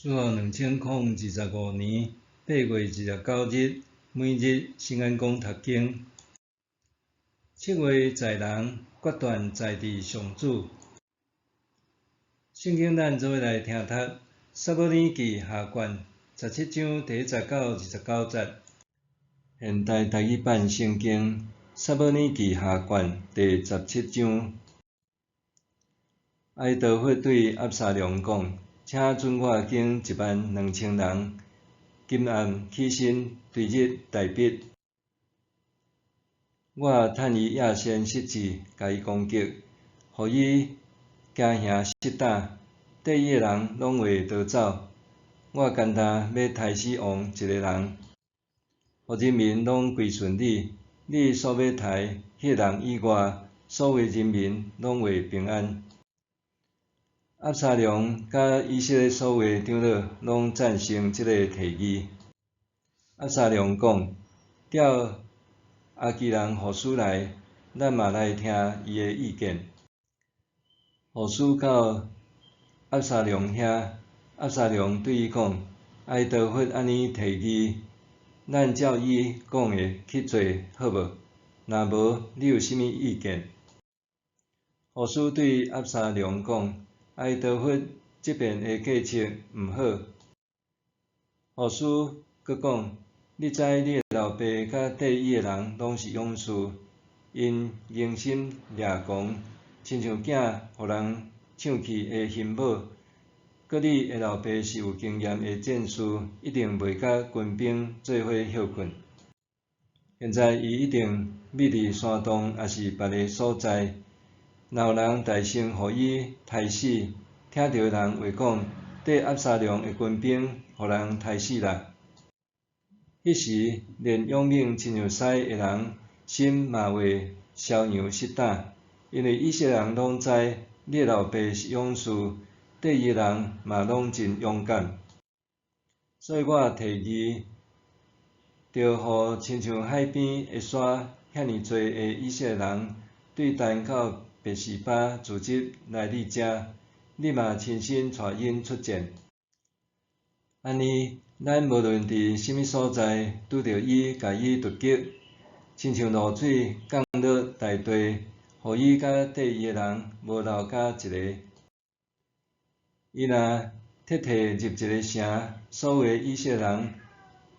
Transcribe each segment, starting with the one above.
主後2025年8月29日，每日新安公讀經。七月宰人決斷在佇上主。聖經咱做伙來聽讀《撒母耳記下卷》17章第1節到29節。現代台語版聖經《撒母耳記下卷》第17章。亞希多弗對押沙龍講：請准我揀1萬2千人，今暗起身追入大筆。我趁伊夜深失志，共伊攻擊，予伊驚惶失膽，綴伊的人攏會逃走。我干焦欲刣死王一个人，予人民攏歸順你。你所欲刣彼个人以外，所有人民攏會平安。押沙龍佮以色列所有長老攏贊成這个提議。押沙龍講：調亞基人戶書來，咱嘛來聽伊的意見。戶書到押沙龍遐，押沙龍對伊講：亞希多弗按呢提議，咱照伊講的去做好無？若無，你有啥物意見？戶書對押沙龍講：亞希多弗這邊的計策毋好。戶書閣講：你知你的老爸佮綴伊的人攏是勇士，𪜶凝心掠狂，親像囝予人搶去的熊母。閣你的老爸是有經驗的戰士，一定袂佮軍兵做伙歇睏。現在伊一定覕佇山洞，抑是別个所在。若有人大聲予伊刣死，聽著的人會講：綴押沙龍的軍兵予人刣死啦。彼時，連勇猛親像獅的人心嘛會逍遙失膽，因為以色列人攏知你的老爸是勇士，綴伊的人嘛攏真勇敢。所以我提議，著予親像海邊的沙遐爾濟的以色列人，對但到別是巴組織來你遮，你嘛親身帶𪜶出戰。按呢，咱無論佇啥物所在，拄著伊，共伊突擊，親像露水降落大地，予伊佮綴伊的人無留甲一个。伊若徹底入一个城，所有的以色列人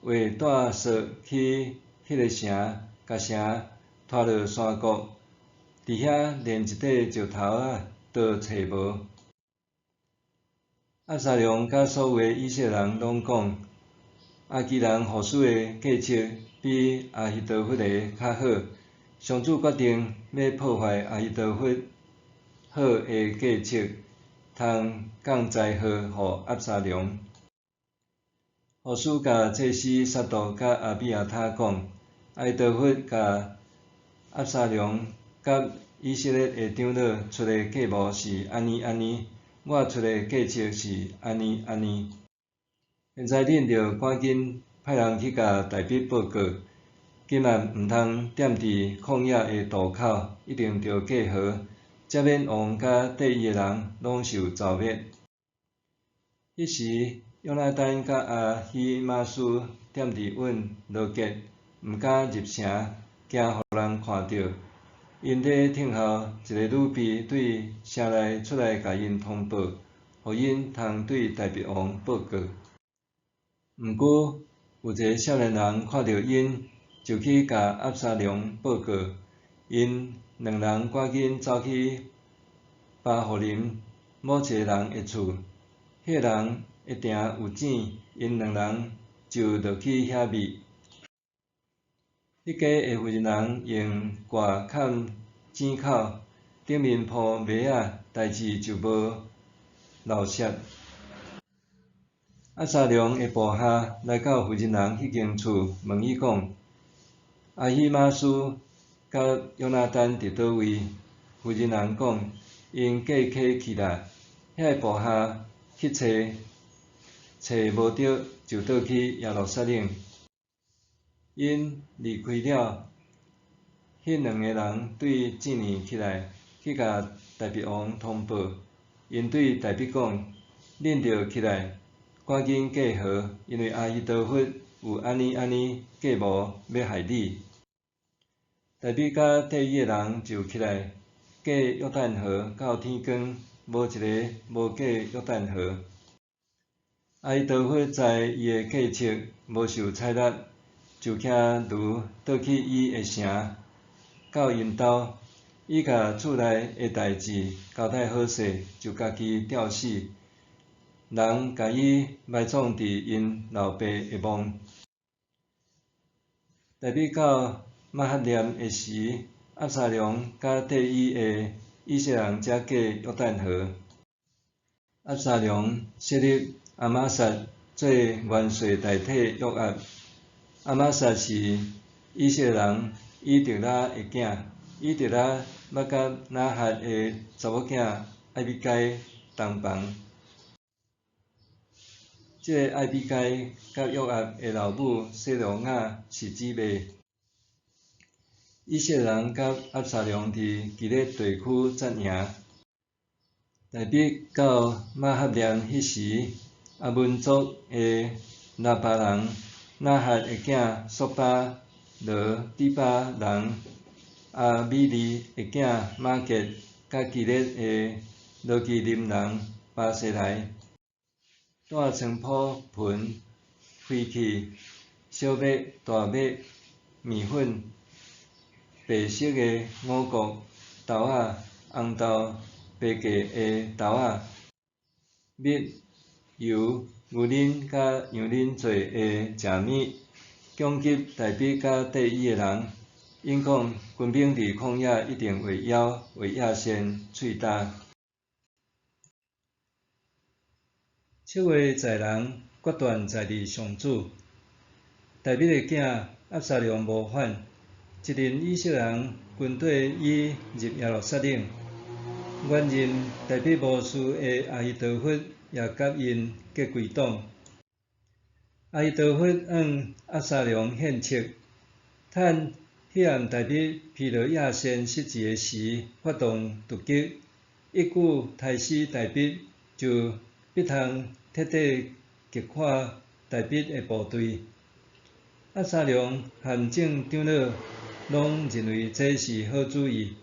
會帶索去彼个城，共城拖落山谷，佇遐連一塊石頭仔都揣無。押沙龍佮所有的以色列人攏講，亞基人戶書的計策比亞希多弗的較好。上主決定欲破壞亞希多弗好的計策，通降災禍予押沙龍。戶書共祭司撒督佮亞比亞他講，亞希多弗共押沙龍佮以色列的長老出的計謀是按呢按呢，我出的計策是按呢按呢。現在恁著趕緊派人去共大筆報告，今暗毋通踮佇曠野的渡口，一定著過河，才免王佮綴伊的人攏受蹂躪。彼時，約拿單佮亞希瑪斯踮佇爌羅結，毋敢入城，驚予人看著。𪜶咧等候一个女婢對城內出來共𪜶通報，予𪜶通對大筆王報告。毋過，有一个少年人看著𪜶，就去共押沙龍報告。𪜶兩人趕緊走去巴戶琳某一個人的厝，彼个人的埕有井，𪜶兩人就落去遐覕。彼家的婦人人用割崁井口，頂面鋪糜仔，代誌就無漏泄。押沙龍的部下來到婦人人彼間厝，問伊講：亞希瑪斯佮約拿單佇佗位？婦人人講：𪜶過溪去啦。遐个部下去揣，揣無著，就倒去耶路撒冷。𪜶離開了，彼兩个人對井耳起來，去共大筆王通報。𪜶對大筆講：恁著起來，趕緊過河，因為亞希多弗有按呢按呢計謀欲害你。大衛佮綴伊的人就起來過約旦河，到天光，無一个無過約旦河。亞希多弗知伊的計策無受採納，就騎驢倒去伊的城，到𪜶兜，伊共厝內的代誌交代好勢，就家己吊死。人共伊埋葬佇𪜶老爸的墓。大衛到瑪哈念的時，押沙龍佮綴伊的以色列人才過約旦河。押沙龍設立亞瑪撒做元帥代替約押。亞瑪撒是以色列人以特拉的囝，以特拉捌佮拿轄的查某囝艾比該同房。這个艾比該佮約押的老母洗魯雅是姊妹。以色列人佮押沙龍佇基列地區紮營。大衛到瑪哈念彼時，亞捫族的拉巴人拿轄的囝朔巴、羅底巴人亞米利的囝瑪結，佮基列的羅基琳人巴西萊，帶床鋪盆、飛器、小麥、大麥、麵粉、白色的五穀豆仔、紅豆、白過的豆仔、蜜、油、牛奶佮羊奶做的食物，供給大衛佮綴伊的人。𪜶講，軍兵佇曠野一定會枵、會野鉎、喙焦。七月在人，決斷在佇上主。大衛的囝押沙龍謀反，一陣以色列人軍隊已入耶路撒冷。原任大衛謀士的亞希多弗也佮𪜶結歸黨。亞希多弗向押沙龍獻策，趁彼暗大衛疲勞野鉎失志的時，發動突擊，一舉刣死大衛，就必通徹底擊垮大衛的部隊。押沙龍和眾長老攏認為這是好主意，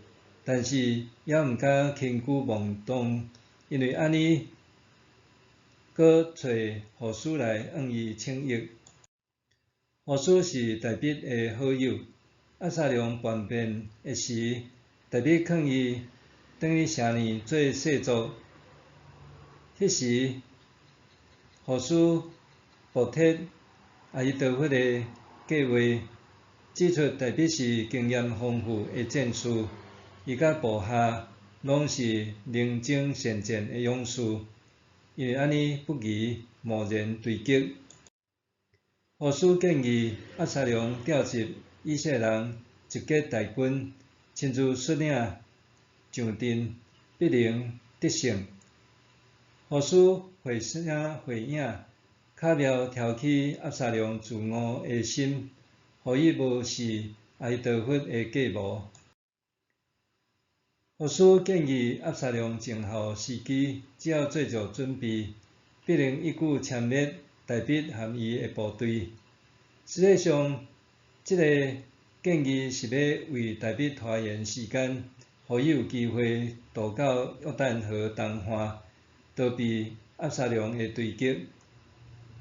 但是猶毋敢輕舉妄動，因為按呢，閣揣戶書來向伊請益。戶書是大衛的好友。押沙龍叛變的時，大衛勸伊轉去城裡做細作。彼時，戶書駁斥亞希多弗的計劃，指出大衛是經驗豐富的戰士，伊佮部下攏是能征善戰的勇士，因為按呢不宜貿然追擊。戶書建議押沙龍調集以色列人集結大軍，親自率領上陣，必能得勝。戶書繪聲繪影，巧妙挑起押沙龍自傲的心，予伊無視亞希多弗的計謀。戶書建議押沙龍靜候時機，只要做足準備，必能一舉殲滅大衛和伊的部隊。實際上，這个建議是欲為大衛拖延時間，予伊有機會渡到約旦河東岸，逃避押沙龍的追擊。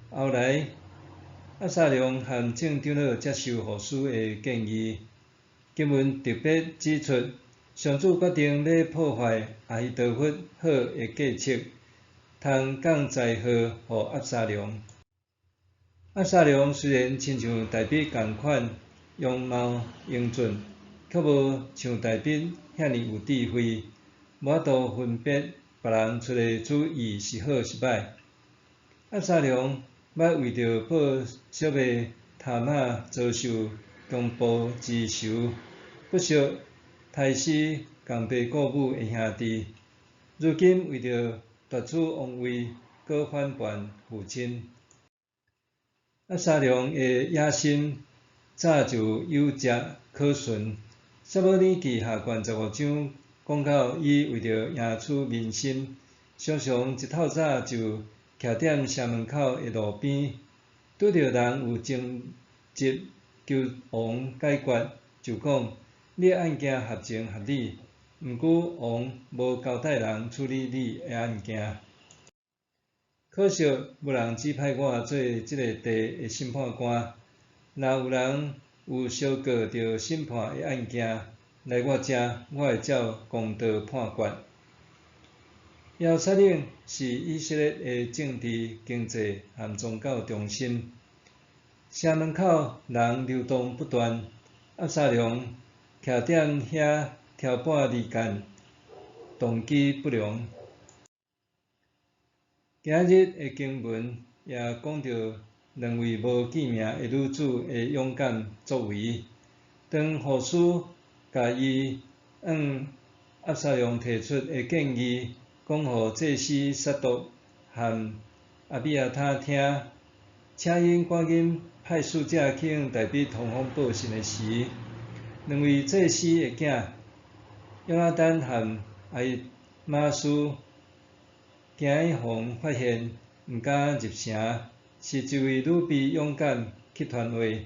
後來，押沙龍和眾長老接受戶書的建議。經文特別指出，上主決定欲破壞亞希多弗好的計策，通降災禍予押沙龍。押沙龍雖然親像大衛仝款容貌英俊，卻無像大衛遐爾有智慧，無法度分別別人出的主意是好是䆀。押沙龍捌為著報小妹他瑪遭受強暴之仇，不惜刣死仝爸顧母的兄弟。如今為著奪取王位，閣反叛父親。押沙龍的野心早就有跡可循。撒母耳記下卷15章講到，伊為著贏取民心，常常一透早就徛踮城門口的路邊，拄著人有爭執求王解決，就講：你的案件合情合理，毋過王無交代人處理你的案件。可惜無人指派我做這个地的審判官。若有人有相告著審判的案件，來我遮，我會照公道判決。耶路撒冷是以色列的政治、經濟和宗教中心。城門口人流動不斷，押沙龍徛踮遐挑撥離間，動機不良。今日的經文也講著兩位無記名的女子的勇敢作為。當護士共伊向押沙龍提出的建議講予祭司撒督和亞比亞他聽，請𪜶趕緊派使者去向大衛通風報信的時，兩位祭司的囝約拿單和亞希瑪斯驚予予發現，毋敢入城，是一位女婢勇敢去傳話。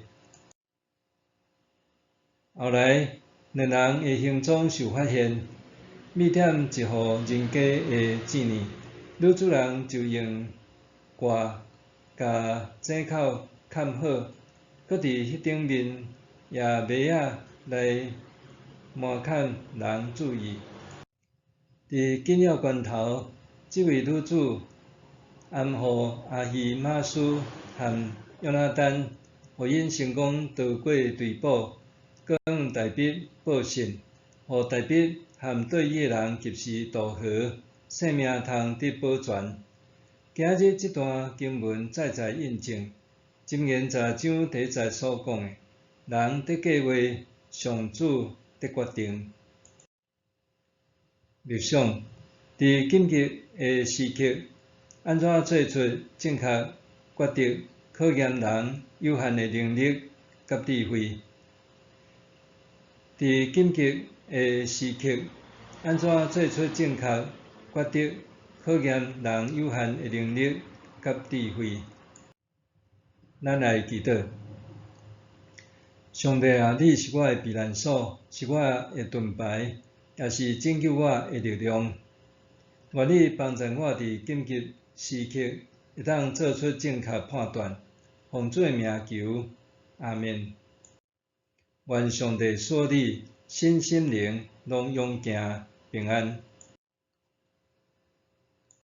後來，兩人的行蹤受發現，覕踮一戶人家的井裡，女主人就用蓋共井口崁好，閣佇彼頂面掖糜仔來瞞崁人注意。佇緊要關頭，這位女子掩護亞希瑪斯和約拿單，予𪜶成功逃過追捕，閣向大衛報信，予大衛和綴伊的人及時渡河，性命通得保全。今日這段經文再再印證，箴言十章第一節所講的：人佇計畫，上主佇決定。默想，佇緊急的時刻，按怎做出正確決定，考驗人有限的能力佮智慧。佇緊急的時刻，按怎做出正確決定，考驗人有限的能力佮智慧。咱來祈禱。上帝啊，你是我的避難所，是我的盾牌，也是拯救我的力量。願你幫助我佇緊急時刻會當做出正確判斷。奉主的名求，阿們。願上帝賜你身心靈攏勇健平安。